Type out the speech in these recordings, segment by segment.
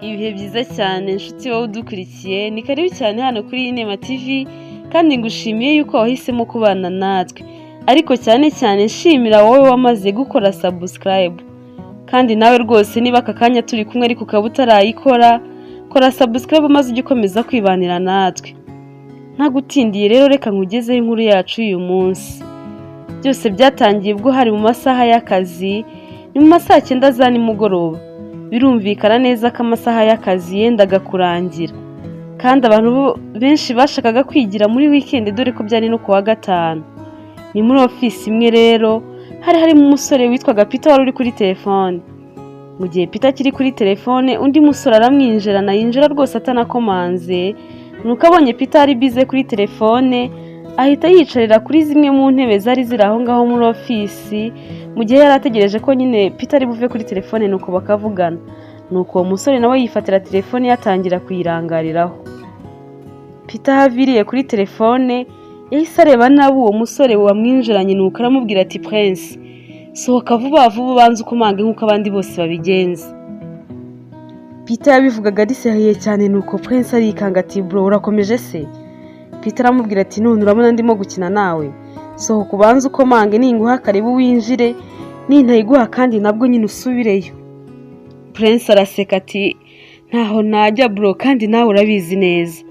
Ibihe byiza cyane nshuti wowe udukurikiye, ni karibu cyane hano kuri Inema TV, kandi ngushimiye yuko wahisemo kubana natwe, ariko cyane cyane nshimira wowe wamaze gukora subscribe. Kandi nawe rwose niba aka kanya turi kumwe ariko ukaba utarayikora, kora subscribe maze ujye ukomeza kwibanira natwe. Ntagutindiye rero, reka nkugezeho inkuru yacu y'uyu munsi. Byose byatangiye ubwo hari mu masaha y'akazi, ni mu masaha 9 za nimugoroba. Birumvikana neza ko amasaha y'akazi yendaga kurangira, kandi abantu benshi bashakaga kwigira muri weekend, dore ko byari no ku wa gatanu. Ni muri ofisi imwe rero hari harimo umusore witwaga Peter wari uri kuri telefone. Mu gihe Peter akiri kuri telefone, undi musore aramwinjirana, yinjira rwose atanakomanze. Nuko abonye Peter ari busy kuri telefone, ahita yicarira kuri zimwe mu ntebe zari ziri aho ngaho muri ofisi, mu gihe yari ategereje ko nyine Peter ari buve kuri telefone nuko bakavugana. Nuko uwo musore nawe yifatira telefone, yatangira kuyirangariraho. Peter aho aviriye kuri telefone yahise areba nabi uwo musore wamwinjiranye, nuko aramubwira ati: "Prince, sohoka vuba vuba, ubanze ukomange nk'uko abandi bose babigenza." Peter yabivugaga arisehiye cyane, nuko Prince arikanga ati: "Bro, urakomeje se?" Peter aramubwira ati: "None urabona ndimo gukina nawe? Sohoka ubanze ukomange, ninguha karibu winjire, nintayiguha kandi nabwo nyine usubireyo." Prince araseka ati: "Ntaho najya bro, kandi nawe urabizi neza."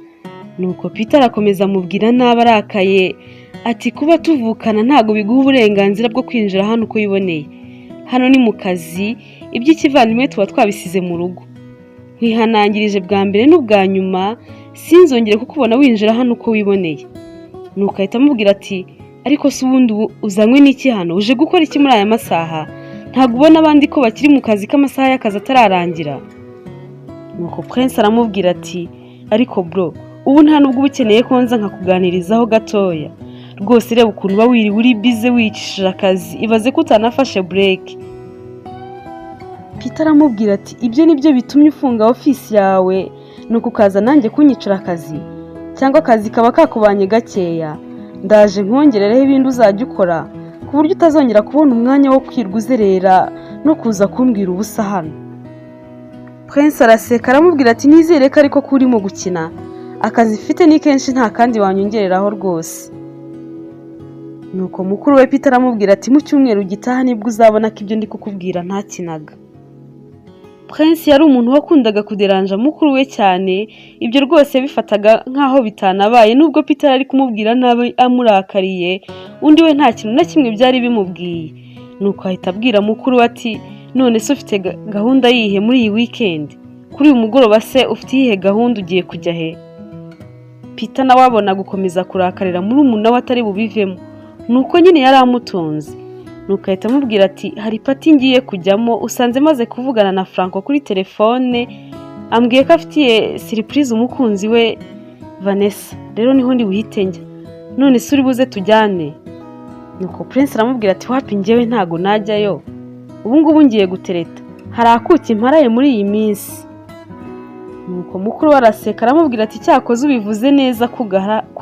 Nuko Peter arakomeza amubwira nabi arakaye ati: "Kuba tuvukana ntabwo biguha uburenganzira bwo kwinjira hano uko wiboneye. Hano ni mu kazi, iby'ikivandimwe tuba twabisize mu rugo. Nkwihanangirije bwa mbere n'ubwa nyuma, sinzongere kukubona winjira hano uko wiboneye." Nuko ahita amubwira ati: "Ariko se ubundi ubu uzanywe n'iki hano? Uje gukora iki muri aya masaha? Ntabwo ubona abandi ko bakiri mu kazi, k'amasaha y'akazi atararangira?" Nuko Prince aramubwira ati: "Ariko bro, ubu nta nubwo uba ukeneye ko nza nkakuganirizaho gatoya? Rwose reba ukuntu uba wiriwe uri busy wicishije akazi, ibaze ko utanafashe break." Peter aramubwira ati: "Ibyo ni byo bitumye ufunga ofisi yawe, nuko ukaza nanjye kunyicara akazi? Cyangwa akazi kaba kakubanye gakeya? Ndaje nkongerereho ibindi uzajya ukora, ku buryo utazongera kubona umwanya wo kwirwa uzerera no kuza kumbwira ubusa hano." Prince araseka aramubwira ati: "Nizere ko ariko ko urimo gukina. Akazi mfite ni kenshi, nta kandi wanyongereraho rwose." Nuko mukuru we Peter aramubwira ati: "Mu cyumweru gitaha nibwo uzabona ko ibyo ndi kukubwira ntakinaga." Prince yari umuntu wakundaga kuderanja mukuru we cyane, ibyo rwose yabifataga nk'aho bitanabaye. Nubwo Peter ari kumubwira nabi amurakariye, undi we nta kintu na kimwe byari bimubwiye. Nuko ahita abwira mukuru we ati: "None se ufite gahunda yihe muri iyi weekend? Kuri uyu mugoroba se ufite iyihe gahunda? Ugiye kujya he?" Peter nawe abona gukomeza kurakarira murumuna we atari bubivemo, nuko nyine yari amutunze. Nuko ahita amubwira ati: "Hari party ngiye kujyamo, usanze maze kuvugana na Franco kuri telefone, ambwiye ko afitiye surprise umukunzi we Vanessa, rero niho ndi buhite njya. None se uri buze tujyane?" Nuko Prince aramubwira ati: "Wapi, njyewe ntago najyayo, ubu ngubu ngiye gutereta, hari akuki mparaye muri iyi minsi." Nuko mukuru we araseka aramubwira ati: "Cyakoze ubivuze neza ko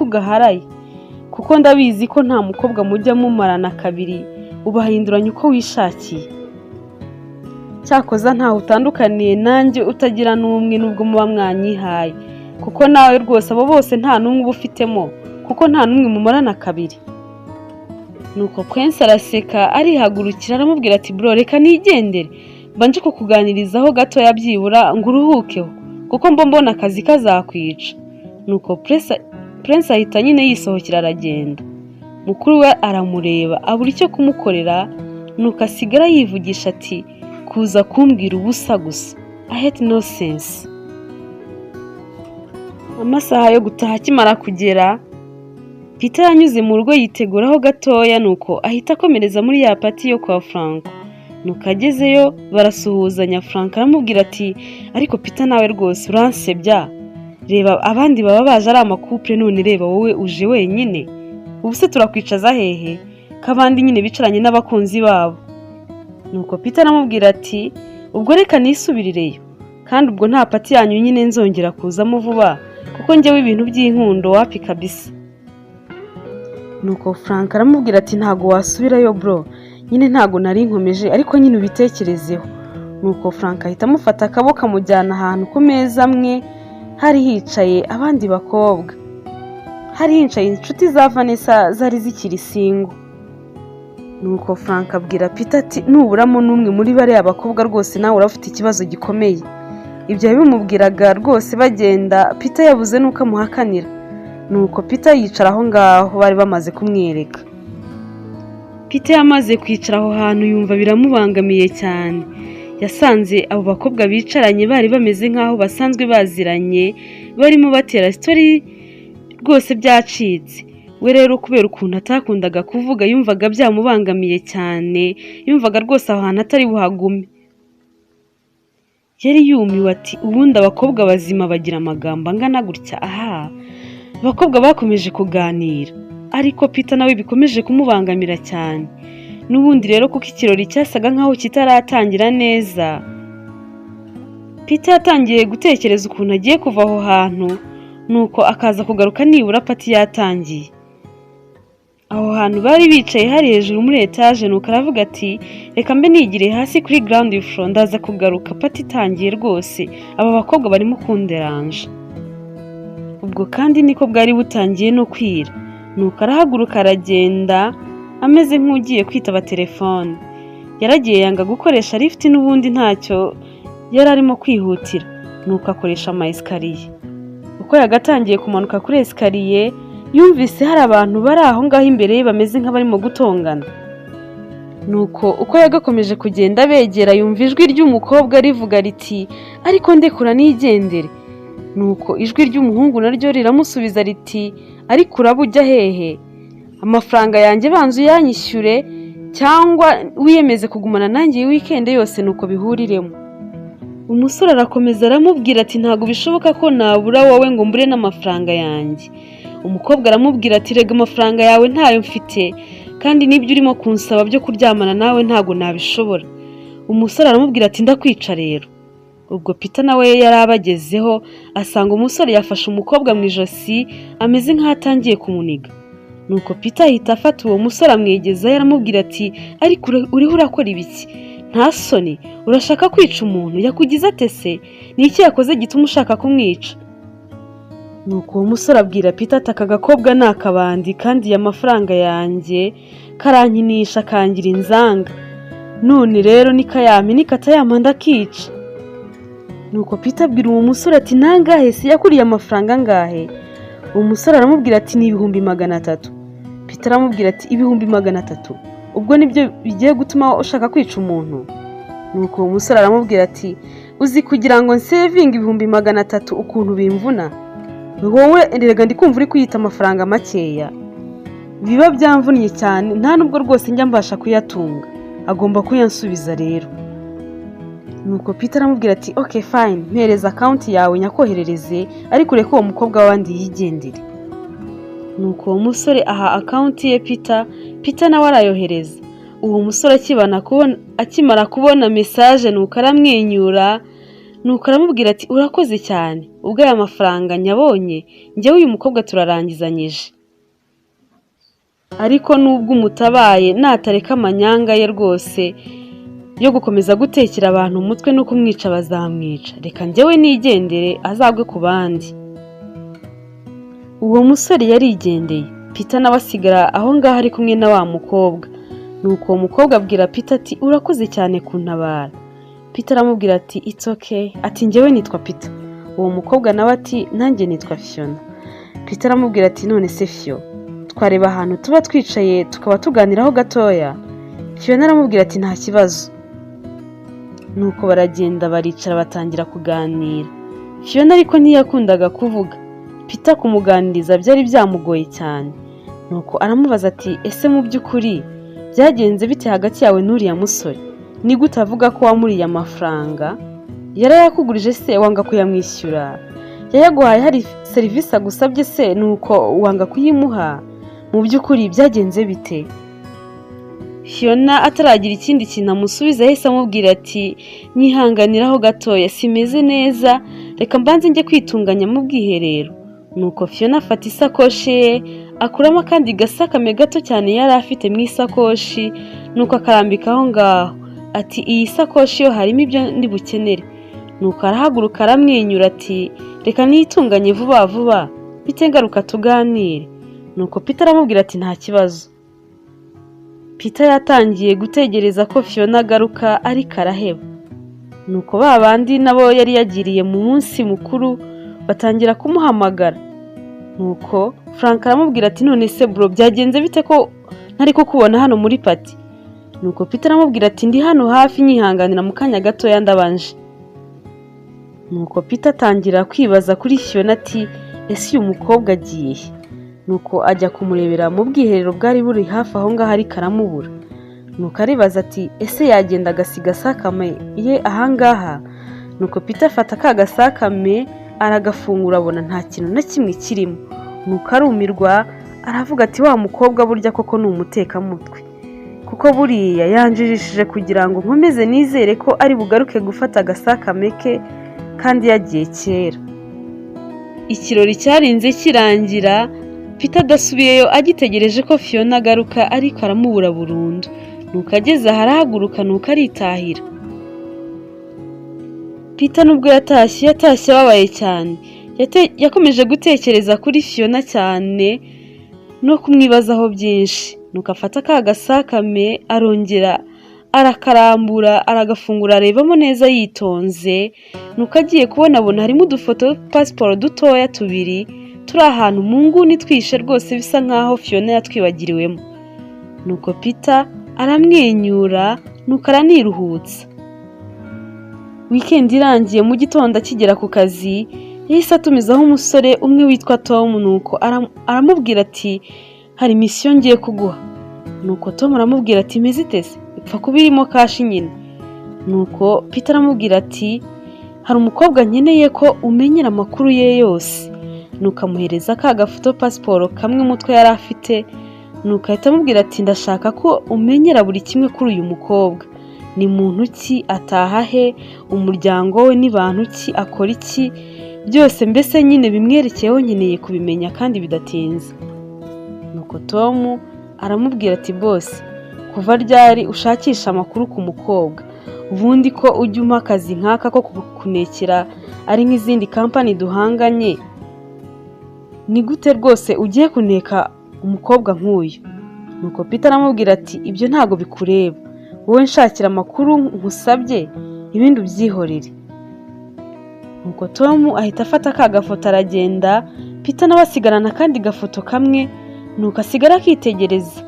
ugaharaye, kuko ndabizi ko nta mukobwa mujya mumarana kabiri, ubahinduranya uko wishakiye. Cyakoza ntaho utandukaniye nanjye utagira n'umwe, nubwo muba mwanyihaye, kuko nawe rwose abo bose nta n'umwe uba ufitemo, kuko nta n'umwe mumarana kabiri." Nuko Prince araseka, arihagurukira, aramubwira ati: "Bro, reka nigendere, mbanje kukuganirizaho gatoya byibura ngo uruhukeho, kuko mba mbona akazi kazakwica." Nuko Prince ahita nyine yisohokera aragenda. Mukuru we aramureba abura icyo kumukorera, nuko asigara yivugisha ati: "Kuza kumbwira ubusa gusa, I hate nonsense." Amasaha yo gutaha akimara kugera, Peter yanyuze mu rugo yiteguraho gatoya, nuko ahita akomereza muri ya party yo kwa Franco. Nuko agezeyo barasuhuzanya, Franco aramubwira ati: "Ariko Peter, nawe rwose uransebya. Reba abandi baba baje ari ama couple, none reba wowe uje wenyine. Ubu se turakwicaza hehe, ko abandi nyine bicaranye n'abakunzi babo?" Nuko Peter aramubwira ati: "Ubwo reka nisubirireyo, kandi ubwo nta party yanyu nyine nzongera kuzamo vuba, kuko njyewe ibintu by'inkundo wapi kabisa." Nuko Frank aramubwira ati: "Ntago wasubirayo bro, nyine ntago nari nkomeje, ariko nyine ubitekerezeho." Nuko Frank ahita amufata akaboko, amujyana ahantu ku meza amwe hari hicaye abandi bakobwa, hari hicaye inshuti za Vanessa zari zikiri single. Nuko Frank abwira Peter ati: "Nuburamo n'umwe muri bariya bakobwa rwose nawe uraba ufite ikibazo gikomeye." Ibyo yabimubwiraga rwose bagenda, Peter yabuze n'uko amuhakanira. Nuko Peter yicara aho ngaho bari bamaze kumwereka. Peter yamaze kwicara aho hantu yumva biramubangamiye cyane. Yasanze abo bakobwa bicaranye bari bameze nk'aho basanzwe baziranye, barimo batera story rwose byacitse. We rero kubera ukuntu atakundaga kuvuga, yumvaga byamubangamiye cyane, yumvaga rwose aho hantu atari buhagume. Yari yumiwe ati: "Ubundi abakobwa bazima bagira amagambo angana gutya?" Aha abakobwa bakomeje kuganira, ariko Peter nawe bikomeje kumubangamira cyane. N'ubundi rero kuko ikirori cyasaga nkaho kitaratangira neza, Peter yatangiye gutekereza ukuntu agiye kuva aho hantu, nuko akaza kugaruka nibura party yatangiye. Aho hantu bari bicaye hari hejuru muri etaje. Nuko aravuga ati: "Reka mbe nigiriye hasi kuri ground floor, ndaza kugaruka party itangiye, rwose aba bakobwa barimo kunderanja." Ubwo kandi niko bwari butangiye no kwira. Nuko arahaguruka aragenda ameze nk'ugiye kwitaba telefone. Yaragiye yanga gukoresha lift, n'ubundi ntacyo yari arimo kwihutira. Nuko akoresha ama escalier. Uko yagatangiye kumanuka kuri escalier, yumvise hari abantu bari aho ngaho imbere ye bameze nk'abarimo gutongana. Nuko uko yagakomeje kugenda begera, yumva ijwi ry'umukobwa rivuga riti: "Ariko ndekura nigendere." Nuko ijwi ry'umuhungu naryo riramusubiza riti: "Ariko uraba ujya hehe? Amafaranga yanjye banza uyanyishyure, cyangwa wiyemeze kugumana nanjye iyi weekend yose, nuko bihuriremo." Umusore arakomeza aramubwira ati: "Ntabwo bishoboka ko nabura wowe ngo mbure n'amafaranga yanjye." Umukobwa aramubwira ati: "Rega amafaranga yawe ntayo mfite, kandi n'ibyo urimo kunsaba byo kuryamana nawe ntabwo nabishobora." Umusore aramubwira ati: "Ndakwica rero." Ubwo Peter nawe yari abagezeho, asanga umusore yafashe umukobwa mu ijosi, ameze nk'aho atangiye kumuniga. Nuko Peter ahita afata uwo musore amwegezayo, aramubwira ati: "Ariko uriho urakora ibiki? Nta soni? Urashaka kwica umuntu? Yakugize ate se? Ni iki yakoze gituma ushaka kumwica?" Nuko uwo musore abwira Peter ati: "Aka gakobwa ni akabandi, kandi aya mafaranga yanjye karankinisha kangira inzanga. None rero nikayampa, nikatayampa ndakica." Nuko Peter abwira uwo musore ati: "Nangahe se? Yakuriye amafaranga angahe?" Uwo musore aramubwira ati: "Ni 300,000." Peter aramubwira ati: "300,000 ubwo nibyo bigiye gutuma ushaka kwica umuntu?" Nuko uwo musore aramubwira ati: "Uzi kugira ngo nsevinge 300,000 ukuntu bimvuna? Wowe rega ndi kumva uri kwiyita amafaranga makeya. Biba byamvunnye cyane, nta nubwo rwose njya mbasha kuyatunga. Agomba kuyansubiza rero." Nuko Peter aramubwira ati: "Ok, fine, mpereza account yawe nyakoherereze, ariko ureke uwo mukobwa w'abandi yigendere." Nuko uwo musore aha account ye Peter, Peter nawe arayohereza. Uwo musore akimara kubona message, nuko aramwenyura, nuko aramubwira ati: "Urakoze cyane. Ubwo aya mafaranga nyabonye, njyewe uyu mukobwa turarangizanyije. Ariko nubwo umutabaye, natareka amanyanga ye rwose yo gukomeza gutekera abantu umutwe no kumwica bazamwica. Reka njyewe nigendere, azagwe ku bandi." Uwo musore yarigendeye, Peter nawe asigara aho ngaho ari kumwe na wa mukobwa. Nuko uwo mukobwa abwira Peter ati: "Urakoze cyane kuntabara." Peter aramubwira ati: "It's okay." Ati: "Njyewe nitwa Peter." Uwo mukobwa nawe ati: "Nanjye nitwa Fiona." Peter aramubwira ati: "None se Fio, twareba ahantu tuba twicaye tukaba tuganiraho gatoya?" Fiona aramubwira ati: "Nta kibazo." Nuko baragenda baricara batangira kuganira. Fiona ariko ntiyakundaga kuvuga. Peter kumuganiriza byari byamugoye cyane. Nuko aramubaza ati: "Ese mu by'ukuri byagenze bite hagati yawe n'uriya musore? Ni gute avuga ko wamuriye amafaranga? Yarayakugurije se wanga kuyamwishyura? Yayaguhaye hari serivisi agusabye se, nuko wanga kuyimuha? Mu by'ukuri byagenze bite?" Fiona ataragira ikindi kintu amusubiza, yahise amubwira ati: "Nyihanganiraho gatoya, simeze neza, reka mbanze njye kwitunganya mu bwiherero." Nuko Fiona afata isakoshi ye, akuramo akandi gasakame gato cyane yari afite mu isakoshi, nuko akarambika aho ngaho, Ati: "Iyi sakoshi yo harimo ibyo ndi bukenere." Nuko arahaguruka, aramwenyura, ati: "Reka niyitunganye vuba vuba, mpite ngaruka tuganire." Nuko Peter aramubwira ati: "Nta kibazo." Peter yatangiye gutegereza ko Fiona agaruka, ariko araheba. Nuko ba bandi nabo yari yagiriye mu munsi mukuru batangira kumuhamagara. Nuko Frank aramubwira ati: "None se bro, byagenze bite ko ntari kukubona hano muri party?" Nuko Peter aramubwira ati: "Ndi hano hafi, nyihanganira mu kanya gatoya ndabanje." Nuko Peter atangira kwibaza kuri Fiona, ati: "Ese uyu mukobwa agiye he?" Nuko ajya kumurebera mu bwiherero bwari buri hafi aho ngaho, ariko aramubura. Nuko aribaza ati: "Ese yagenda agasiga sakame ye ahangaha?" Nuko Peter afata ka gasakame aragafungura, abona nta kintu na kimwe kirimo. Nuko arumirwa, aravuga ati: "Wa mukobwa burya koko ni umutekamutwe, kuko buriya yanjijishije kugira ngo nkomeze nizere ko ari bugaruke gufata agasakame ke kandi yagiye kera." Ikirori cyarinze kirangira Peter adasubiyeyo, agitegereje ko Fiona agaruka, ariko aramubura burundu. Nuko ageze aha arahaguruka, nuko aritahira. Peter nubwo yatashye, yatashye ababaye cyane. Yakomeje gutekereza kuri Fiona cyane no kumwibazaho byinshi. Nuko afata ka gasakame, arongera arakarambura, aragafungura, arebamo neza yitonze. Nuko agiye kubona, abona harimo udufoto pasiporo dutoya tubiri turi ahantu mu nguni twishe rwose, bisa nkaho Fiona yatwibagiriwemo. Nuko Peter aramwenyura, nuko araniruhutsa. Weekend irangiye, mu gitondo akigera ku kazi, yahise atumizaho umusore umwe witwa Tom. Nuko aramubwira ati: "Hari mission ngiye kuguha." Nuko Tom aramubwira ati: "Imeze ite se? Ipfa kuba irimo cash nyine." Nuko Peter aramubwira ati: "Hari umukobwa nkeneye ko umenyera amakuru ye yose." Nuko amuhereza ka gafoto pasiporo kamwe umutwe yari afite. Nuko ahita amubwira ati: "Ndashaka ko umenyera buri kimwe kuri uyu mukobwa. Ni muntu ki? Ataha he? Umuryango we ni bantu ki? Akora iki? Byose mbese nyine bimwerekeyeho nkeneye kubimenya kandi bidatinze." Nuko Tom aramubwira ati: "Boss, kuva ryari ushakisha amakuru ku mukobwa? Ubundi ko ujya umpa akazi nk'aka ko kunekera ari nk'izindi company duhanganye, ni gute rwose ugiye kuneka umukobwa nk'uyu?" Nuko Peter aramubwira ati: "Ibyo ntabwo bikureba, wowe nshakira amakuru nkusabye, ibindi ubyihorere." Nuko Tom ahita afata ka gafoto aragenda. Peter nawe asigarana akandi gafoto kamwe, nuko asigara akitegereza,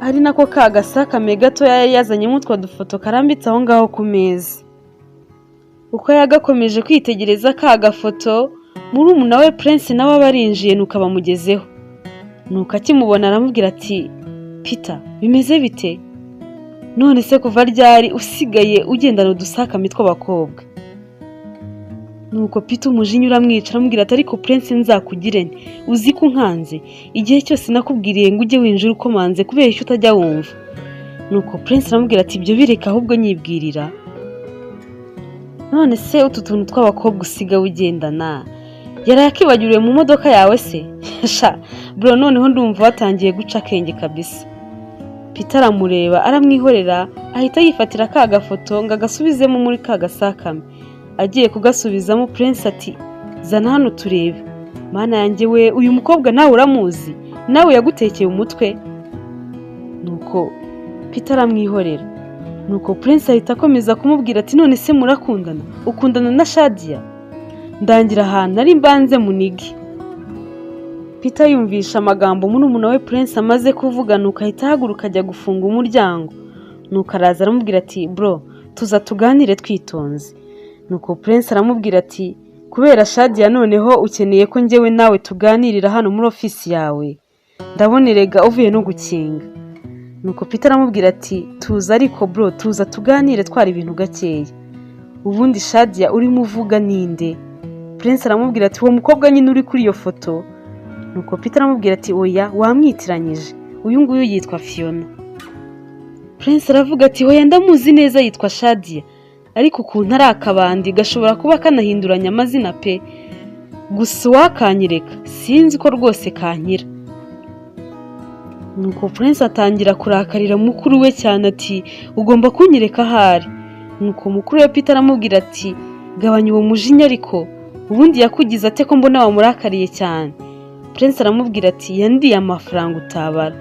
ari nako ka gasakame gatoya yari yazanyemo utwo dufoto karambitse aho ngaho ku meza. Uko yagakomeje kwitegereza ka gafoto, murumuna we Prince nawe aba arinjiye, nuko abamugezeho. Nuko akimubona aramubwira ati: "Peter, bimeze bite? None se kuva ryari usigaye ugendana udusakame tw'abakobwa?" Nuko Peter umujinya uramwica, aramubwira ati: "Ariko Prince, nzakugire nte? Uzi ko unkanze? Igihe cyose nakubwiriye ngo ujye winjira ukomanze, kubera icyo utajya wumva?" Nuko Prince aramubwira ati: "Ibyo bireka, ahubwo nyibwirira. None se utu tuntu tw'abakobwa usigaye ugendana, yaraye akibagiriwe mu modoka yawe se? Sha bro, noneho ndumva watangiye guca akenge kabisa." Peter aramureba, aramwihorera, ahita yifatira ka gafoto ngo agasubizemo muri ka gasakame. Agiye kugasubizamo, Prince ati: "Zana hano turebe. Mana yanjye we, uyu mukobwa nawe uramuzi? Nawe yagutekeye umutwe?" Nuko Peter aramwihorera. Nuko Prince ahita akomeza kumubwira ati: "None se murakundana? Ukundana na Shadia? Ndangira ahantu ari mbanze munige." Peter yumvisha amagambo murumuna we Prince amaze kuvuga, nuko ahita ahaguruka ajya gufunga umuryango. Nuko araza aramubwira ati: "Bro, tuza tuganire twitonze." Nuko Prince aramubwira ati: "Kubera Shadia noneho ukeneye ko njyewe nawe tuganirira hano muri ofisi yawe? Ndabona erega uvuye no gukinga." Nuko Peter aramubwira ati: "Tuza ariko bro, tuza tuganire, twara ibintu gakeya. Ubundi Shadia urimo uvuga ninde?" Prince aramubwira ati: "Uwo mukobwa nyine uri kuri iyo foto." Nuko Peter aramubwira ati: "Oya, wamwitiranyije, uyu nguyu yitwa Fiona." Prince aravuga ati: "Hoya, ndamuzi neza, yitwa Shadia, ariko ukuntu ari akabandi gashobora kuba kanahinduranya amazina pe. Gusa uwakanyereka sinzi ko rwose kankira." Nuko Prince atangira kurakarira mukuru we cyane ati: "Ugomba kunyereka ahari." Nuko mukuru we Peter aramubwira ati: "Gabanya uwo mujinya, ariko ubundi yakugize ate ko mbona wamurakariye cyane?" Prince aramubwira ati: "Yandiye amafaranga utabara,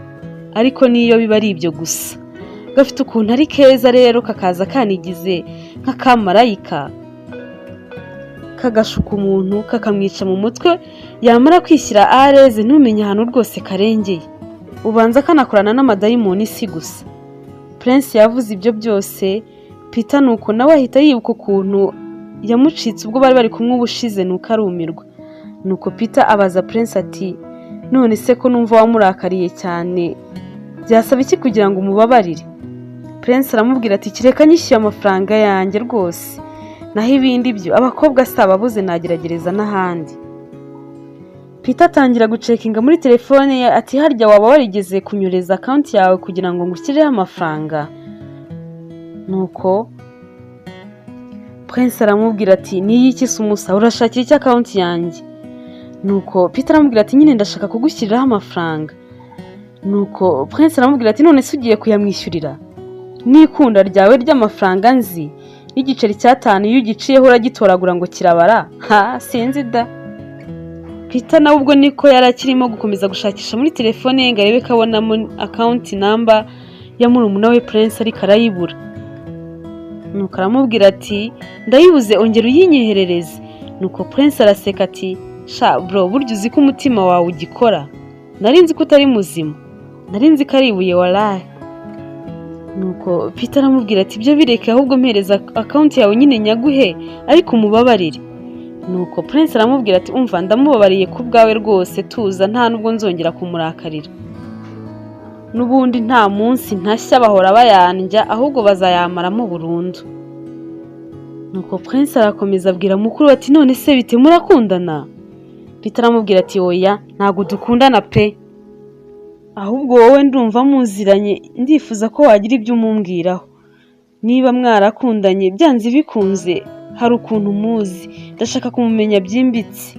ariko niyo biba ari ibyo gusa, gafite ukuntu ari keza rero, kakaza kanigize nk'akamarayika, kagashuka umuntu, kakamwica mu mutwe, yamara kwishyira areze ntumenye ahantu rwose karengeye, ubanza kanakorana n'amadayimoni si gusa." Prince yavuze ibyo byose, Peter nuko nawe ahita yibuka ukuntu yamucitse ubwo bari bari kumwe ubushize, nuko arumirwa. Nuko Peter abaza Prince ati: "None se ko numva wamurakariye cyane, byasaba iki kugira ngo umubabarire?" Prince aramubwira ati: "Kereka nyishyuye amafaranga yanjye rwose, naho ibindi byo abakobwa si ababuze, nageragereza n'ahandi." Peter atangira gucheckinga muri telefone ye ati: "Harya waba warigeze kunyereza account yawe kugira ngo ngushyireho amafaranga?" Nuko Prince aramubwira ati: "Niyi iki se umusa, urashakira iki account yanjye?" Nuko Peter aramubwira ati: "Nyine ndashaka kugushyiriraho amafaranga." Nuko Prince aramubwira ati: "None se ugiye kuyamwishyurira n'ikunda ryawe ry'amafaranga nzi, n'igiceri cy'atanu iyo ugiciyeho uragitoragura ngo kirabara? Ha, sinzi da." Peter nawe ubwo niko yari akirimo gukomeza gushakisha muri telefone ye ngo arebe ko abonamo account number ya murumuna we Prince, ariko arayibura. Nuko aramubwira ati: "Ndayibuze, ongera uyinyoherereze." Nuko Prince araseka ati: "Sha bro, burya uzi ko umutima wawe ugikora? Nari nzi ko utari muzima, nari nzi ko ari ibuye waraye." Nuko Peter aramubwira ati: "Ibyo bireke, ahubwo mpereza account yawe nyine nyaguhe, ariko umubabarire." Nuko Prince aramubwira ati: "Umva, ndamubabariye ku bwawe rwose, tuza, nta nubwo nzongera kumurakarira. N'ubundi nta munsi ntashya bahora bayandya, ahubwo bazayamaramo burundu." Nuko Prince arakomeza abwira mukuru we ati: "None se bite, murakundana?" Peter aramubwira ati: "Oya, ntabwo dukundana pe, ahubwo wowe ndumva muziranye, ndifuza ko wagira ibyo umumbwiraho. Niba mwarakundanye, byanze bikunze hari ukuntu muzi, ndashaka kumumenya byimbitse."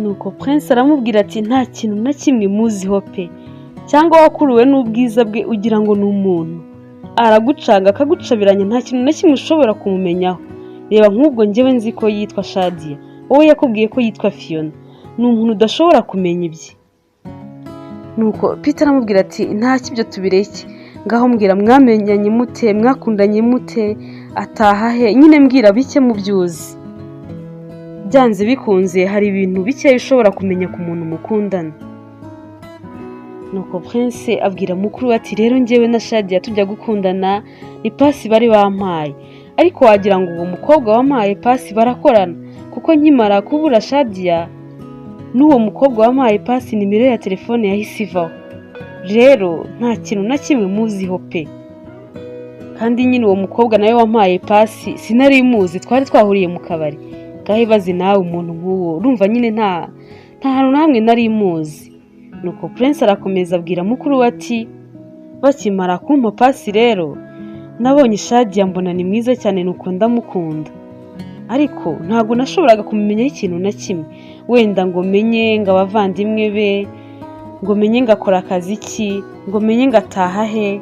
Nuko Prince aramubwira ati: "Nta kintu na kimwe muziho pe, cyangwa wakuruwe n'ubwiza bwe ugira ngo ni umuntu, aragucanga akagucabiranya, nta kintu na kimwe ushobora kumumenyaho. Reba nk'ubwo njyewe nzi ko yitwa Shadiya, wowe yakubwiye ko yitwa Fiona, ni umuntu udashobora kumenya ibye." Nuko Peter aramubwira ati: "Ntacyo, ibyo tubireke, ngaho mbwira, mwamenyanye mute, mwakundanye mute, ataha he? Nyine mbwira bike mu byo uzi. Byanze bikunze hari ibintu bikeya ushobora kumenya ku muntu mukundana." Nuko Prince abwira mukuru we ati: "Rero njyewe na Shadiya tujya gukundana ni pasi bari bampaye, ariko wagira ngo uwo mukobwa wampaye pasi barakorana, kuko nkimara kubura Shadiya, n'uwo mukobwa wampaye pasi nimero ya telefone yahise ivaho. Rero nta kintu na kimwe muziho pe. Kandi nyine uwo mukobwa nawe wampaye pasi sinari muzi, twari twahuriye mu kabari. Ngaho ibaze nawe umuntu nk'uwo, urumva nyine nta hantu na hamwe nari muzi." Nuko Prince arakomeza abwira mukuru we ati: "Bakimara kumpa pasi rero, nabonye Shadiya mbona ni mwiza cyane, nuko ndamukunda, ariko ntabwo nashoboraga kumumenyaho ikintu na kimwe, wenda ngo menye ngo abavandimwe be, ngo menye ngo akora akazi ki, ngo menye ngo ataha he.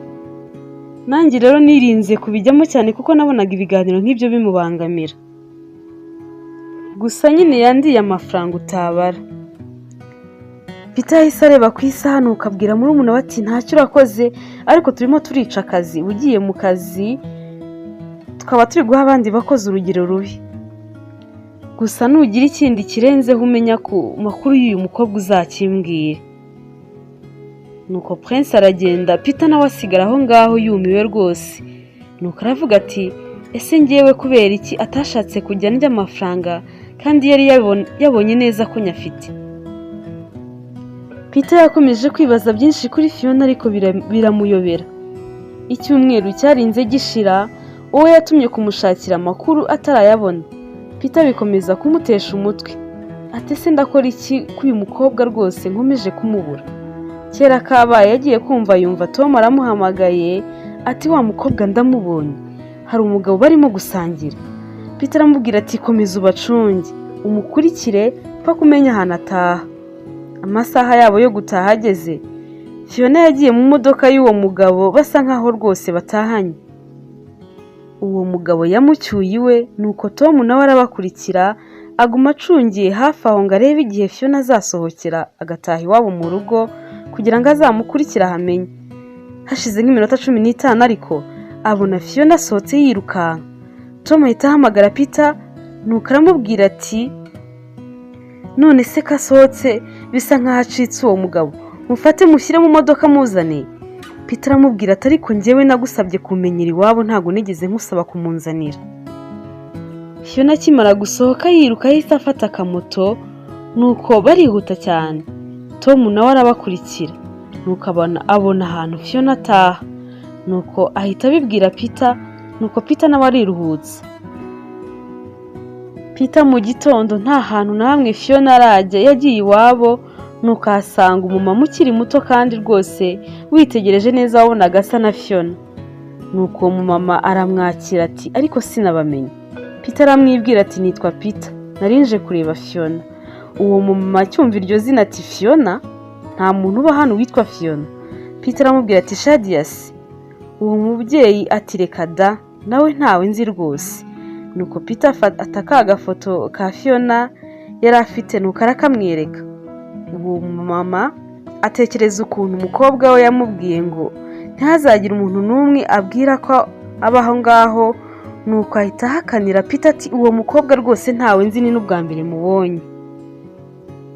Nanjye rero nirinze kubijyamo cyane kuko nabonaga ibiganiro nk'ibyo bimubangamira. Gusa nyine yandiye amafaranga utabara." Peter yahise areba ku isaha, nuko abwira murumuna we ati: "Ntacyo, urakoze, ariko turimo turica akazi. Ugiye mu kazi tukaba turi guha abandi bakozi urugero rubi. Gusa nugira ikindi kirenzeho umenya ku makuru y'uyu mukobwa uzakimbwire." Nuko Prince aragenda, Peter nawe asigara aho ngaho yumiwe rwose. Nuko aravuga ati: "Ese ngewe kubera iki atashatse kujya ndya amafaranga kandi yari yabonye neza ko nyafite?" Peter yakomeje kwibaza byinshi kuri Fiona, ariko biramuyobera. Icyumweru cyarinze gishira, uwo yatumye kumushakira amakuru atarayabona. Peter bikomeza kumutesha umutwe ati: "Ese ndakora iki ko uyu mukobwa rwose nkomeje kumubura?" Kera kabaye, yagiye kumva yumva Tom aramuhamagaye ati: "Wa mukobwa ndamubonye, hari umugabo barimo gusangira." Peter aramubwira ati: "Komeza ubacunge, umukurikire pfa kumenya ahantu ataha." Amasaha yabo yo gutaha ageze. Fiona yagiye mu modoka y'uwo mugabo, basa nkaho rwose batahanye. Uwo mugabo yamucyuye iwe, nuko Tom nawe arabakurikira, aguma acungiye hafi aho ngo arebe igihe Fiona azasohokera agataha iwabo mu rugo kugira ngo azamukurikire ahamenye. Hashize nk'iminota 15 ariko abona Fiona asohotse yirukanka. Tom ahita ahamagara Peter, nuko aramubwira ati: "None se ko asohotse bisa nkaho acitse uwo mugabo, mufate mushyire mu modoka muzane." Peter aramubwira ati: "Ariko njyewe nagusabye kumenyera iwabo, ntabwo nigeze nkusaba kumunzanira." Fiona akimara gusohoka yiruka, ahise afata akamoto, nuko barihuta cyane. Tom nawe arabakurikira, nuko abona ahantu Fiona ataha, nuko ahita abibwira Peter, nuko Peter nawe ariruhutsa. Peter mu gitondo nta hantu na hamwe Fiona arajya, yagiye iwabo, nuko ahasanga umumama ukiri muto, kandi rwose witegereje neza wabonaga asa na Fiona. Nuko uwo mumama aramwakira ati: "Ariko sinabamenye." Peter aramwibwira ati: "Nitwa Peter, narinje kureba Fiona." Uwo mumama acyumva iryo zina ati: "Fiona? Nta muntu uba hano witwa Fiona." Peter aramubwira ati: "Shadia se?" Uwo mubyeyi ati: "Reka da, nawe ntawe nzi rwose." Nuko Peter afata ka gafoto ka Fiona yari afite, nuko arakamwereka. Uwo mama atekereza ukuntu umukobwa we yamubwiye ngo ntihazagire umuntu n'umwe abwira ko aba aho ngaho, nuko ahita ahakanira Peter ati: "Uwo mukobwa rwose ntawe nzi, ni n'ubwa mbere mubonye."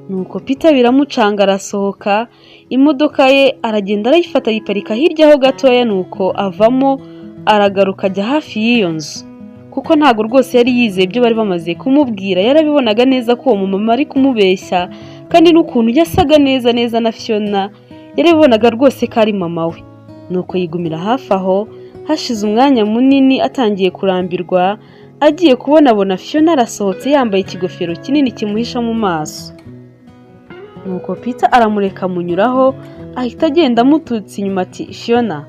Nuko Peter biramucanga, arasohoka, imodoka ye aragenda arayifata, ayiparika hirya aho gatoya, nuko avamo aragaruka ajya hafi y'iyo nzu, kuko ntabwo rwose yari yizeye ibyo bari bamaze kumubwira. Yarabibonaga neza ko uwo mumama ari kumubeshya, kandi n'ukuntu yasaga neza neza na Fiona, yarabibonaga rwose ko ari mama we. Nuko yigumira hafi aho. Hashize umwanya munini atangiye kurambirwa, agiye kubonabona Fiona arasohotse yambaye ikigofero kinini kimuhisha mu maso. Nuko Peter aramureka amunyuraho, ahita agenda amuturutse inyuma ati: "Fiona!"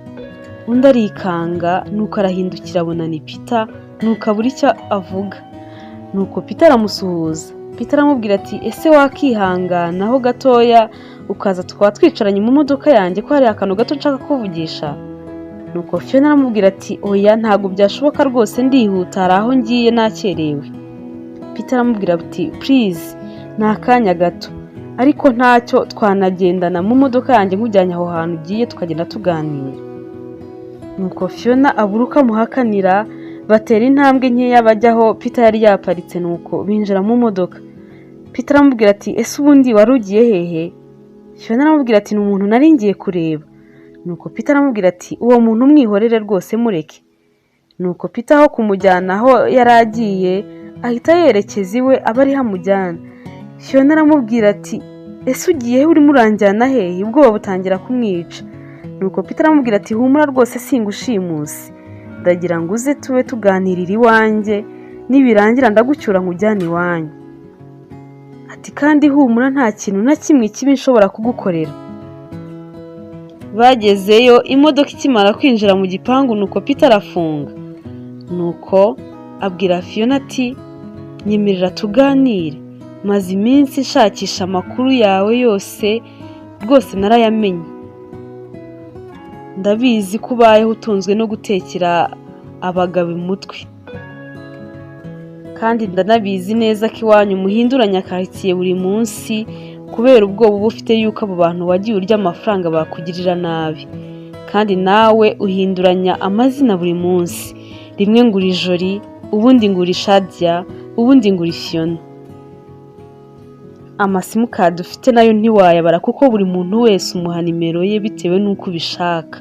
Undi arikanga, nuko arahindukira abona ni Peter, nuko abura icyo avuga. Nuko Peter aramusuhuza. Peter aramubwira ati: "Ese wakihanganaho gatoya ukaza tukaba twicaranye mu modoka yanjye, ko hari akantu gato nshaka kuvugisha?" Nuko Fiona aramubwira ati: "Oya, ntabwo byashoboka rwose, ndihuta, hari aho ngiye nakerewe." Peter aramubwira ati: "Please, ni akanya gato, ariko ntacyo twanagendana mu modoka yanjye nkujyanye aho hantu ugiye, tukagenda tuganira." Nuko Fiona abura uko amuhakanira, batera intambwe nkeya bajya aho Peter yari yaparitse, nuko binjira mu modoka. Peter aramubwira ati: "Ese ubundi wari ugiye hehe?" Fiona aramubwira ati: "Ni umuntu nari ngiye kureba." Nuko Peter aramubwira ati: "Uwo muntu umwihorere rwose, mureke." Nuko Peter aho kumujyana aho yari agiye, ahita yerekeza iwe aba ariho amujyana. Fiona aramubwira ati: "Ese ugiye he? Urimo uranjyana hehe?" Ubwoba butangira kumwica. Nuko Peter aramubwira ati: "Humura rwose, singushimuse, ndagira ngo uze tube tuganirira iwanjye, nibirangira ndagucyura nkujyane iwanyu." Ati: "Kandi humura, nta kintu na kimwe kibi nshobora kugukorera." Bagezeyo, imodoka ikimara kwinjira mu gipangu, nuko Peter arafunga, nuko abwira Fiona ati: "Nyemerera tuganire, maze iminsi nshakisha amakuru yawe yose, rwose narayamenye. Ndabizi ko ubayeho utunzwe no gutekera abagabo umutwe, kandi ndanabizi neza ko iwanyu muhinduranya karitsiye buri munsi kubera ubwoba uba ufite yuko abo bantu wagiye urya amafaranga bakugirira nabi. Kandi nawe uhinduranya amazina buri munsi, rimwe ngo uri Jori, ubundi ngo uri Shadia, ubundi ngo uri Fiona. Amasimukadi ufite nayo ntiwayabara, kuko buri muntu wese umuha nimero ye bitewe n'uko ubishaka.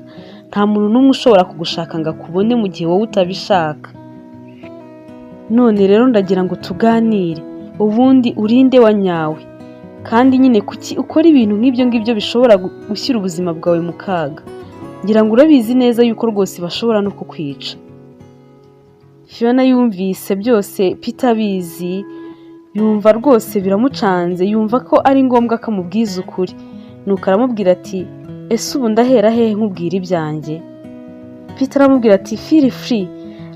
Nta muntu n'umwe ushobora kugushaka ngo akubone mu gihe wowe utabishaka. None rero ndagira ngo tuganire, ubundi urinde wa nyawe? Kandi nyine kuki ukora ibintu nk'ibyo ngibyo bishobora gushyira ubuzima bwawe mu kaga? Ngira ngo urabizi neza yuko rwose bashobora no kukwica." Fiona yumvise byose Peter abizi, yumva rwose biramucanze, yumva ko ari ngombwa ko amubwiza ukuri. Nuko aramubwira ati: "Ese ubu ndahera hehe nkubwira ibyanjye?" Peter aramubwira ati: "Feel free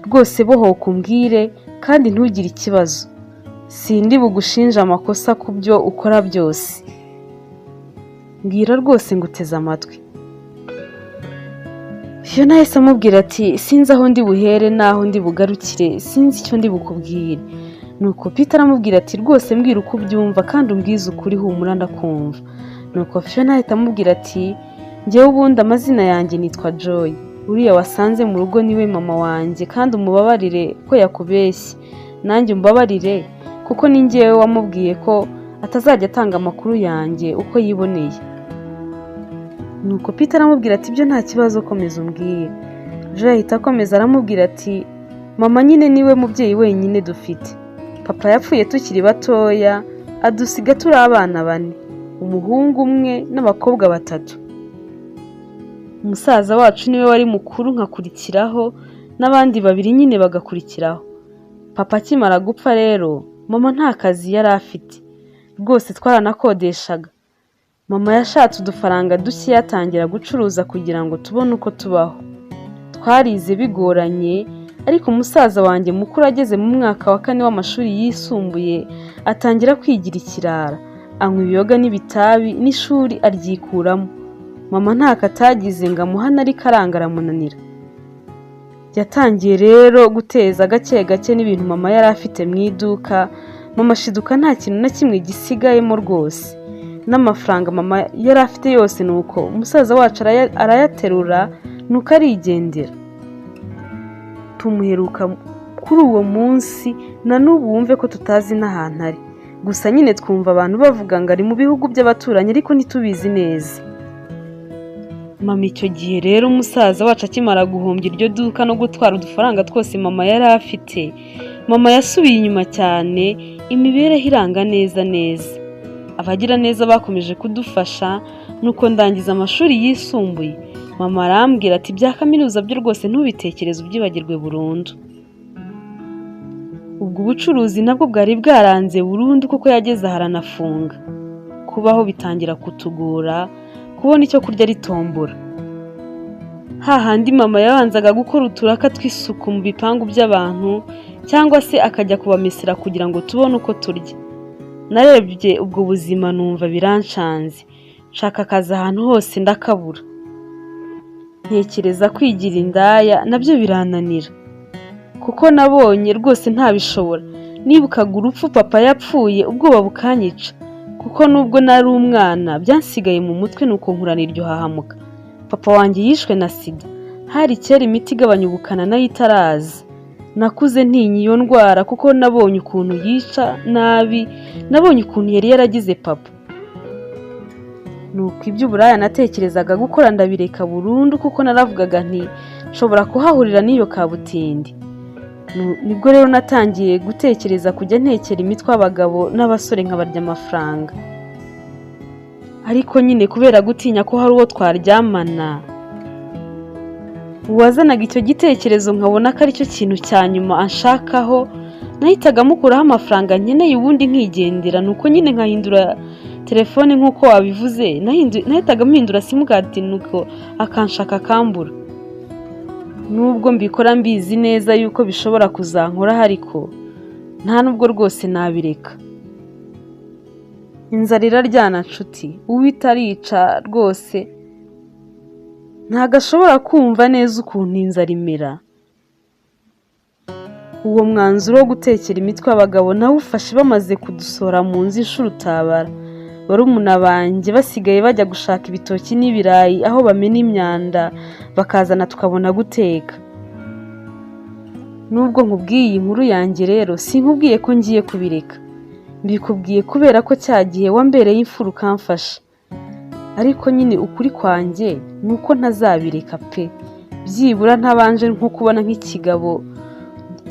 rwose, bohoka umbwire kandi ntugire ikibazo, sindi bugushinje amakosa ku byo ukora byose." Mbwira rwose, nguteze amatwi." Fiona yahise amubwira ati: "Sinzi aho ndi buhere n'aho ndi bugarukire, sinzi icyo ndi bukubwire." Nuko Peter aramubwira ati: "Rwose mbwira uko ubyumva kandi umbwize ukuri, humura ndakumva." Nuko Fiona ahita amubwira ati: "Njyewe ubundi amazina yanjye nitwa Joy. Uriya wasanze mu rugo niwe mama wanjye, kandi umubabarire ko yakubeshye, nanjye umbabarire kuko ni njyewe wamubwiye ko atazajya atanga amakuru yanjye uko yiboneye." Nuko Peter aramubwira ati: "Ibyo nta kibazo, komeza umbwire." Joy ahita akomeza aramubwira ati: "Mama nyine niwe mubyeyi wenyine dufite. Papa yapfuye tukiri batoya, adusiga turi abana bane, umuhungu umwe n'abakobwa batatu. Umusaza wacu niwe wari mukuru, nkakurikiraho, n'abandi babiri nyine bagakurikiraho. Papa akimara gupfa rero, mama nta kazi yari afite rwose, twaranakodeshaga. Mama yashatse udufaranga duke atangira gucuruza kugira ngo tubone uko tubaho. Twarize bigoranye, ariko umusaza wanjye mukuru ageze mu mwaka wa kane w'amashuri yisumbuye atangira kwigira ikirara, anywa ibiyoga n'ibitabi, n'ishuri aryikuramo. Mama ntako atagize ngo amuhane, ariko aranga aramunanira. Yatangiye rero guteza gake gake n'ibintu mama yari afite mu iduka. Mama ashiduka nta kintu na kimwe gisigayemo rwose, n'amafaranga mama yari afite yose, nuko umusaza wacu arayaterura, nuko arigendera. Tumuheruka kuri uwo munsi, na n'ubu wumve ko tutazi n'ahantu ari. Gusa nyine twumva abantu bavuga ngo ari mu bihugu by'abaturanyi, ariko ntitubizi neza." Mama icyo gihe rero, umusaza wacu akimara guhombya iryo duka no gutwara udufaranga twose mama yari afite, mama yasubiye inyuma cyane, imibereho iranga neza neza. Abagira neza bakomeje kudufasha, nuko ndangiza amashuri yisumbuye. Mama arambwira ati: "Ibya kaminuza byo rwose ntubitekereze, ubyibagirwe burundu." Ubwo ubucuruzi nabwo bwari bwaranze burundu, kuko yageze aha aranafunga. Kubaho bitangira kutugora, kubona icyo kurya ari tombora. Hahandi mama yabanzaga gukora uturaka tw'isuku mu bipangu by'abantu, cyangwa se akajya kubamesera kugira ngo tubone uko turya. Narebye ubwo buzima numva birancanze, nshaka akazi ahantu hose ndakabura, ntekereza kwigira indaya nabyo birananira, kuko nabonye rwose ntabishobora. Nibukaga urupfu papa yapfuye, ubwoba bukanyica, kuko nubwo nari umwana byansigaye mu mutwe, nuko nkurana iryo hahamuka. Papa wanjye yishwe na sida, hari kera imiti igabanya ubukana nayo itaraza. Nakuze ntinya iyo ndwara kuko nabonye ukuntu yica nabi, nabonye ukuntu yari yaragize papa. Nuko iby'uburaya natekerezaga gukora ndabireka burundu, kuko naravugaga nti nshobora kuhahurira n'iyo kabutindi. Nibwo rero natangiye gutekereza kujya ntekera imitwe abagabo n'abasore nkabarya amafaranga, ariko nyine kubera gutinya ko hari uwo twaryamana, uwazanaga icyo gitekerezo nkabona ko aricyo kintu cya nyuma anshakaho, nahitaga mukuraho amafaranga nkeneye ubundi nkigendera. Nuko nyine nkahindura telefone nk'uko wabivuze, nahitaga mpindura simukadi, nuko akanshaka akambura. Nubwo mbikora mbizi neza yuko bishobora kuzankoraho, ariko nta nubwo rwose nabireka. Inzara iraryana nshuti, uwo itarica rwose ntabwo ashobora kumva neza ukuntu inzara imera. Uwo mwanzuro wo gutekera imitwe abagabo nawufashe bamaze kudusohora mu nzu inshuro utabara. Barumuna banjye basigaye bajya gushaka ibitoki n'ibirayi aho bamena imyanda, bakazana tukabona guteka. Nubwo nkubwiye iyi nkuru yanjye rero, sinkubwiye ko ngiye kubireka. Mbikubwiye kubera ko cya gihe wambereye imfura ukamfasha, ariko nyine ukuri kwanjye ni uko ntazabireka pe, byibura ntabanje nko kubona nk'ikigabo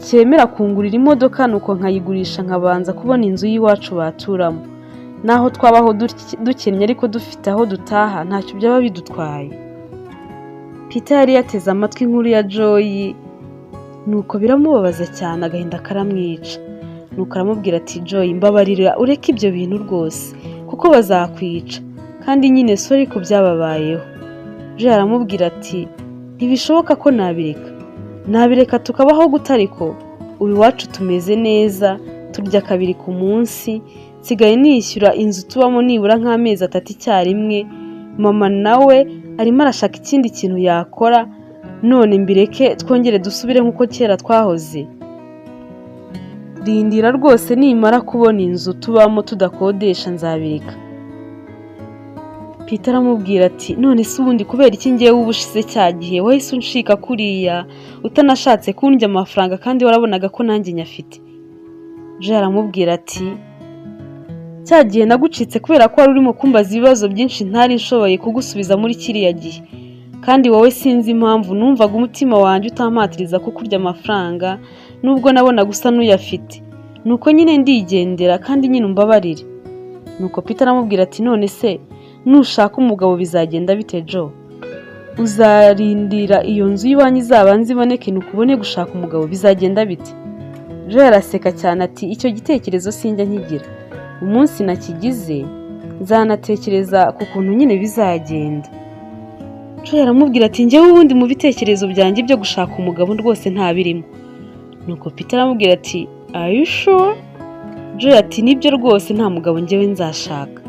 cyemera kungurira imodoka, nuko nkayigurisha nkabanza kubona inzu y'iwacu baturamo. Naho twabaho dukennye ariko dufite aho dutaha, ntacyo byaba bidutwaye. Peter yari yateze amatwi inkuru ya Joy, nuko biramubabaza cyane, agahinda karamwica. Nuko aramubwira ati: "Joy, mbabarira ureke ibyo bintu rwose kuko bazakwica, kandi nyine sorry ku byababayeho." Joy aramubwira ati: "Ntibishoboka ko nabireka. Nabireka tukabaho gute? Ariko ubu iwacu tumeze neza, turya kabiri ku munsi, nsigaye nishyura inzu tubamo nibura nk'amezi 3 icyarimwe." Mama nawe arimo arashaka ikindi kintu yakora, none mbireke twongere dusubire nk'uko kera twahoze. Rindira rwose, nimara kubona inzu tubamo tudakodesha nzabireka." Peter aramubwira ati: "None se ubundi kubera iki ngewe ubushize cya gihe wahise unshika kuriya, utanashatse kundya amafaranga kandi warabonaga ko nanjye nyafite?" Joy aramubwira ati: "Cya gihe nagucitse kubera ko wari urimo kumbaza ibibazo byinshi ntari nshoboye kugusubiza muri kiriya gihe, kandi wowe sinzi impamvu numvaga umutima wanjye utampatiriza kukurya amafaranga nubwo nabonaga usa n'uyafite. Nuko nyine ndigendera, kandi nyine umbabarire." Nuko Peter aramubwira ati: "None se nushaka umugabo bizagenda bite, Jo? Uzarindira iyo nzu y'iwanyu izabanza iboneke nuko ubone gushaka umugabo? Bizagenda bite?" Joy araseka cyane ati: "Icyo gitekerezo sinjya nkigira. Umunsi nakigize nzanatekereza ku kuntu nyine bizagenda." Joy aramubwira ati: "Njyewe ubundi mu bitekerezo byanjye byo gushaka umugabo rwose ntabirimo." Nuko Peter aramubwira ati: "Are you sure?" Joy ati: "Nibyo rwose, nta mugabo njyewe nzashaka,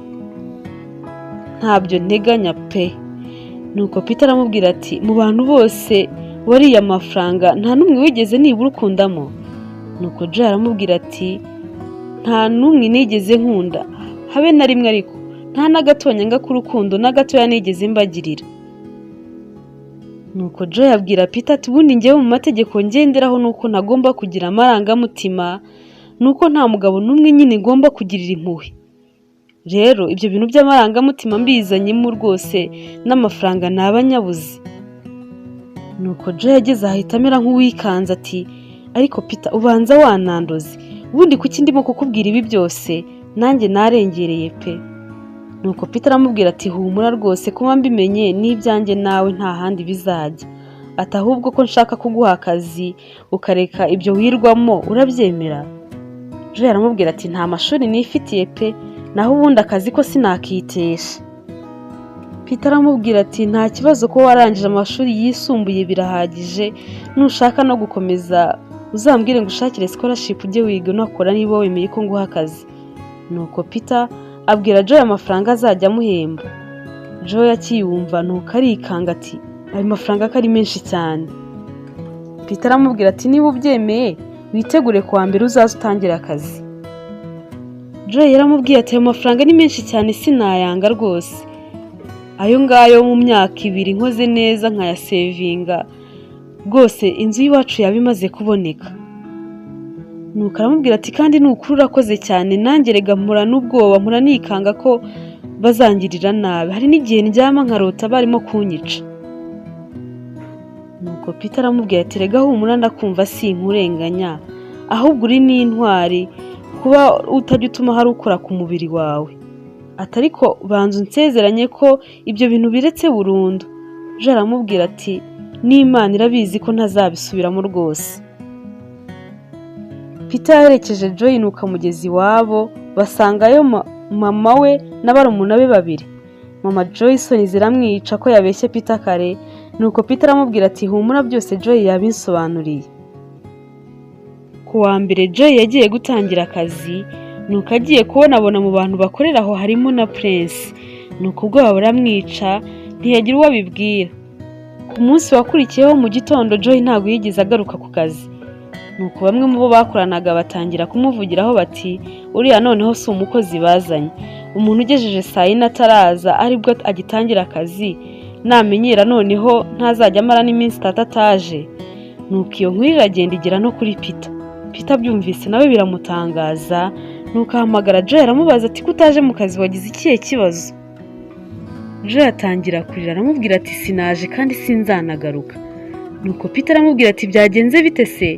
ntabyo nteganya pe." Nuko Peter aramubwira ati: "Mu bantu bose wariye amafaranga, nta n'umwe wigeze nibura ukundamo?" Nuko Joy aramubwira ati: "Nta n'umwe nigeze nkunda habe na rimwe, ariko nta n'agatonyanga k'urukundo na gatoya nigeze mbagirira." Nuko Joy abwira Peter ati: "Ubundi ngewe mu mategeko ngenderaho ni uko ntagomba kugira amarangamutima, ni uko nta mugabo n'umwe nyine ngomba kugirira impuhwe. Rero ibyo bintu by'amarangamutima mbizanyemo rwose n'amafaranga naba nyabuze." Nuko Joy ageze ahita amera nk'uwikanze ati: "Ariko Peter, ubanza wanandoze. Ubundi kuki ndimo kukubwira ibi byose? Nanjye narengereye pe." Nuko Peter aramubwira ati: "Humura rwose, kuba mbimenye n'ibyanjye nawe nta handi bizajya." Ati: "Ahubwo ko nshaka kuguha akazi ukareka ibyo wirwamo, urabyemera?" Joy aramubwira ati: "Nta mashuri nifitiye pe, naho ubundi akazi ko sinakitesha." Peter aramubwira ati: "Nta kibazo, ko warangije amashuri yisumbuye birahagije. Nushaka no gukomeza uzambwire ngo ushakire scholarship ujye wiga unakora, niba wemeye ko nguha akazi." Nuko Peter abwira Joy amafaranga azajya amuhemba. Joy akiyumva nuko arikanga ati: "Ayo mafaranga ko ari menshi cyane?" Peter aramubwira ati: "Niba ubyemeye witegure kuwa mbere uzaze utangire akazi." Joy yaramubwiye ati: "Ayo mafaranga ni menshi cyane, sinayanga rwose. Ayo ngayo mu myaka 2 nkoze neza nkayasevinga, rwose inzu y'iwacu yaba imaze kuboneka." Nuko aramubwira ati: "Kandi ni ukuri urakoze cyane. Nanjye rega mpora n'ubwoba, mpora nikanga ko bazangirira nabi. Hari n'igihe ndyama nkarota barimo kunyica." Nuko Peter aramubwira ati: "Rega humura, ndakumva, sinkurenganya. Ahubwo uri n'intwari kuba utajya utuma hari ukora ku mubiri wawe." Ati: "Ariko banza unsezeranye ko ibyo bintu biretse burundu." Joy aramubwira ati: "N'Imana irabizi ko ntazabisubiramo rwose." Peter yaherekeje Joy nuko amugeza iwabo, basangayo mama we na barumuna be babiri. Mama Joy isoni ziramwica ko yabeshye Peter kare. Nuko Peter aramubwira ati: "Humura, byose Joy yabinsobanuriye." Ku wa mbere Joy yagiye gutangira akazi, nuko agiye kubonabona mu bantu bakorera aho harimo na Prince. Nuko ubwoba buramwica, ntiyagira uwo abibwira. Ku munsi wakurikiyeho mu gitondo Joy ntabwo yigeze agaruka ku kazi. Nuko bamwe mu bo bakoranaga batangira kumuvugiraho bati: "Uriya noneho si umukozi bazanye. Umuntu ugejeje saa 4 ataraza, aribwo agitangira akazi, namenyera noneho ntazajya amara n'iminsi 3 ataje." Nuko iyo nkuru iragenda igera no kuri Peter. Peter abyumvise nawe biramutangaza, nuko ahamagara Joy aramubaza ati: "Ko utaje mu kazi, wagize ikihe kibazo?" Joy atangira kurira, aramubwira ati: "Sinaje kandi sinzanagaruka." Nuko Peter aramubwira ati: "Byagenze bite se?"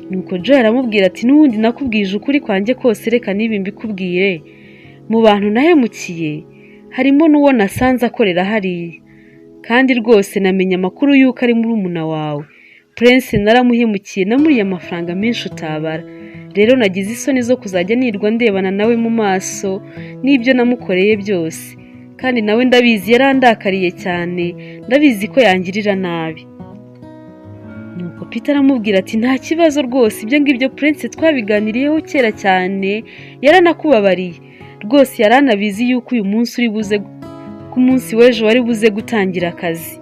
Nuko Joy aramubwira ati: "N'ubundi nakubwije ukuri kwanjye kose, reka niba mbikubwire. Mu bantu nahemukiye harimo n'uwo nasanze akorera hariya, kandi rwose namenye amakuru y'uko ari murumuna wawe Prince. Naramuhemukiye, namuriye amafaranga menshi utabara. Rero nagize isoni zo kuzajya nirwa ndebana nawe mu maso n'ibyo namukoreye byose, kandi nawe ndabizi yarandakariye cyane, ndabizi ko yangirira nabi." Nuko Peter aramubwira ati: "Nta kibazo rwose, ibyo ngibyo Prince twabiganiriyeho kera cyane, yaranakubabariye rwose, yaranabizi yuko uyu munsi uri buze." Ku munsi w'ejo wari buze gutangira akazi.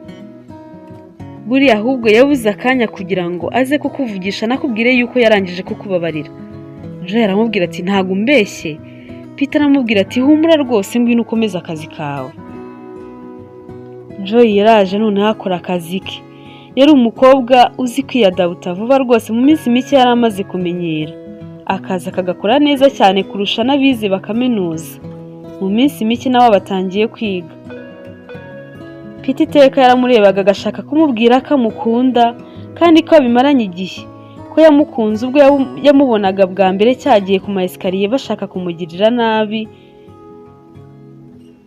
Buriya ahubwo yabuze akanya kugira ngo aze kukuvugisha nakubwire yuko yarangije kukubabarira. Joy aramubwira ati: "Ntabwo umbeshye?" Peter aramubwira ati: "Humura rwose, ngwino ukomeze akazi kawe." Joy yaraje noneho akora akazi ke. Yari umukobwa uzi kwiyadabuta vuba rwose. Mu minsi mike yari amaze kumenyera akazi, akagakora neza cyane kurusha n'abize bakaminuza. Mu minsi mike nawe batangiye kwiga. Peter iteka yaramurebaga agashaka kumubwira ko amukunda kandi ko abimaranye igihe, ko yamukunze ubwo yamubonaga bwa mbere cyagiye ku ma escalier bashaka kumugirira nabi,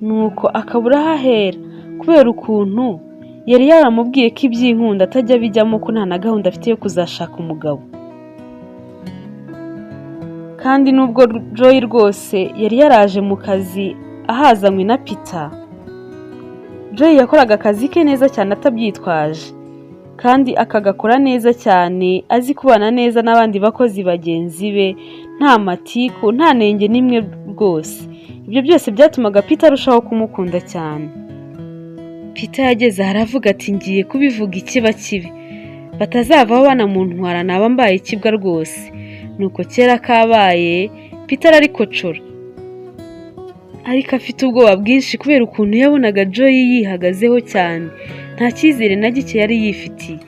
nuko akabura aho ahera kubera ukuntu yari yaramubwiye ko iby'inkunda atajya abijyamo, ko nta na gahunda afite yo kuzashaka umugabo. Kandi nubwo Joy rwose yari yaraje mu kazi ahazanywe na Peter, Joy yakoraga akazi ke neza cyane atabyitwaje, kandi akagakora neza cyane, azi kubana neza n'abandi bakozi bagenzi be, nta matiku, nta nenge n'imwe rwose. Ibyo byose byatumaga Peter arushaho kumukunda cyane. Peter yageze aha aravuga ati: "Ngiye kubivuga ikiba kibi, batazavaho banamuntwara, naba mbaye ikibwa rwose." Nuko kera kabaye Peter ararikocora, ariko afite ubwoba bwinshi kubera ukuntu yabonaga Joy yihagazeho cyane, nta cyizere na gike yari yifitiye.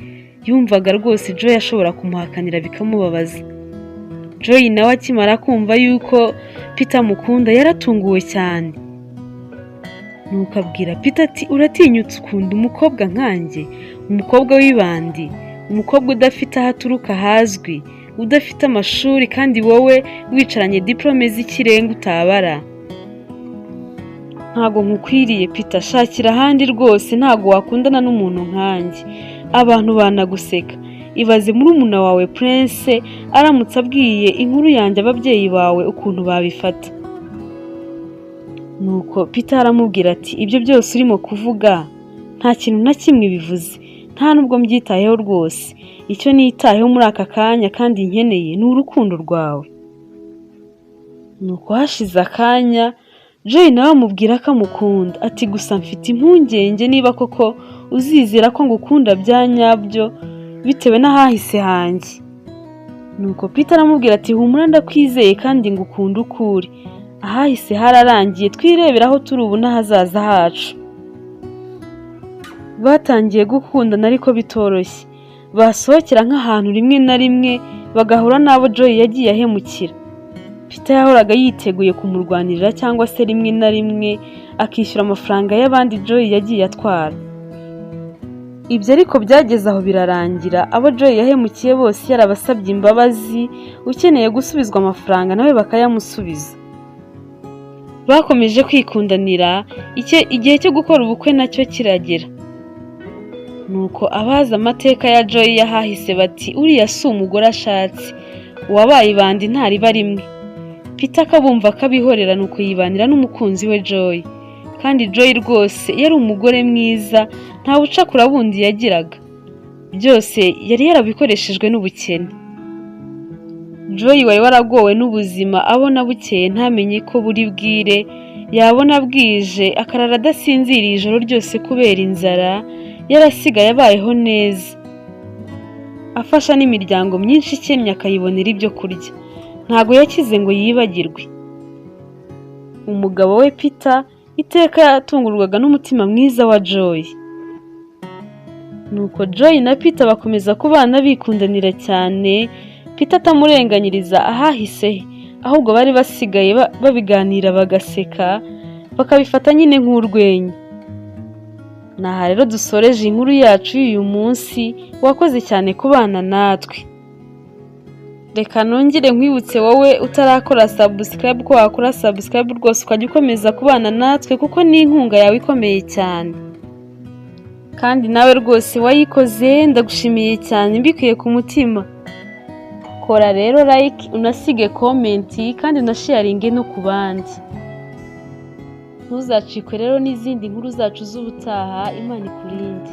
Yumvaga rwose Joy ashobora kumuhakanira bikamubabaza. Joy nawe akimara kumva yuko Peter amukunda yaratunguwe cyane, nuko abwira Peter ati: "Uratinyutse ukunda umukobwa nkanjye, umukobwa w'ibandi, umukobwa udafite aho aturuka hazwi, udafite amashuri, kandi wowe wicaranye diporome z'ikirenga utabara. Ntabwo nkukwiriye Peter, shakira ahandi rwose, ntabwo wakundana n'umuntu nkanjye, abantu banaguseka. Ibaze murumuna wawe Prince aramutse abwiye inkuru yanjye ababyeyi bawe ukuntu babifata." Nuko Peter aramubwira ati: "Ibyo byose urimo kuvuga nta kintu na kimwe bivuze, nta nubwo mbyitayeho rwose. Icyo nitayeho muri aka kanya kandi nkeneye ni urukundo rwawe." Nuko hashize akanya Joy nawe amubwira ko amukunda, ati: "Gusa mfite impungenge niba koko uzizera ko ngukunda bya nyabyo bitewe n'ahahise hanjye." Nuko Peter aramubwira ati: "Humura, ndakwizeye kandi ngukunda uko uri. Ahahise hararangiye, twirebera aho turi ubu n'ahazaza hacu." Batangiye gukundana ariko bitoroshye. Basohokera nk'ahantu rimwe na rimwe bagahura n'abo Joy yagiye ahemukira, Peter yahoraga yiteguye kumurwanirira, cyangwa se rimwe na rimwe akishyura amafaranga y'abandi Joy yagiye atwara. Ibyo ariko byageze aho birarangira, abo Joy yahemukiye bose yarabasabye imbabazi, ukeneye gusubizwa amafaranga nawe bakayamusubiza. Bakomeje kwikundanira, igihe cyo gukora ubukwe nacyo kiragera. Nuko abazi amateka ya Joy y'ahahise bati: "Uriya si umugore ashatse, uwabaye ibandi ntariba rimwe." Peter akabumva akabihorera, nuko yibanira n'umukunzi we Joy. Kandi Joy rwose yari umugore mwiza, nta bucakura bundi yagiraga, byose yari yarabikoreshejwe n'ubukene. Joy wari waragowe n'ubuzima, abona bukeye ntamenye ko buri bwire, yabona bwije akarara adasinziriye ijoro ryose kubera inzara, yarasigaye abayeho neza, afasha n'imiryango myinshi ikennye akayibonera ibyo kurya. Ntago yakize ngo yibagirwe umugabo we Peter. Iteka yatungurwaga n'umutima mwiza wa Joy. Nuko Joy na Peter bakomeza kubana bikundanira cyane, Peter atamurenganyiriza ahahise he, ahubwo bari basigaye babiganira bagaseka, bakabifata nyine nk'urwenya. Ni aha rero dusoreje inkuru yacu y'uyu munsi. Wakoze cyane kubana natwe. Reka nongere nkwibutse wowe utarakora subscribe ko wakora subscribe rwose, ukajya ukomeza kubana natwe, kuko ni inkunga yawe ikomeye cyane. Kandi nawe rwose wayikoze, ndagushimiye cyane mbikuye ku mutima. Kora rero like, unasige comment, kandi unasharinge no ku bandi. Ntuzacikwe rero n'izindi nkuru zacu z'ubutaha. Imana ikurinde.